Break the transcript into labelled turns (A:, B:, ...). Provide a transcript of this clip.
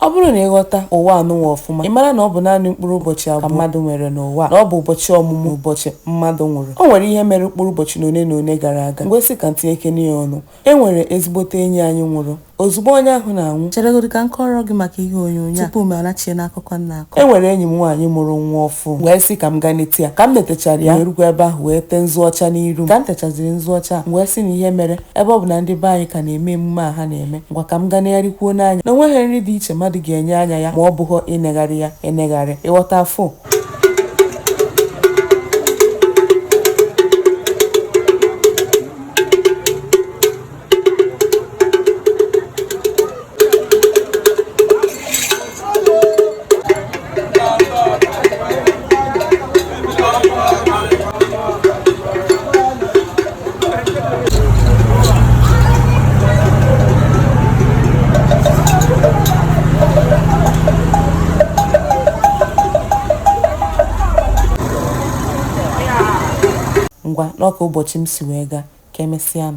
A: Ọ bụrụ na ị ghọta ụwa anụnwa ọfụma, ị mara na ọ bụ naanị mkpụrụ ụbọchị abụọ ka mmadụ nwere n'ụwa a, na ọ bụ ụbọchị ọmụmụ na ụbọchị mmadụ nwụrụ. O nwere ihe mere mkpụrụ ụbọchị ole na ole gara aga, m wee sị ka m tinyekene ya ọnụ. E nwere ezigbote enyi anyị nwụrụ. Ozugbo onye ahụ na-anwụ,
B: Cheregodu ka m kọọrọ gị maka ihe onyonyo a tupu m anachie n'akụkọ m na-akọ.
A: E nwere enyi m nwaanyị mụrụ nwa ọfụụ, wee sị ka m gaa nete ya. Ka m netechara ya, wee rukwa ebe ahụ wee tee nzu ọcha n'iru m. Ka m techaziri nzu ọcha a, m wee sị na ihe mere ebe ọ bụ na ndị be anyị ka na-eme emume a ha na-eme, ngwa ka m gaa negharịkwuo n'anya na onweghị nri dị iche mmadụ ga-enye anya ya ma ọ bụghị inegharị ya enegharị. Ịghọta afụ? Ngwa n'ọka ụbọchị m si wee gaa, ka emesịa.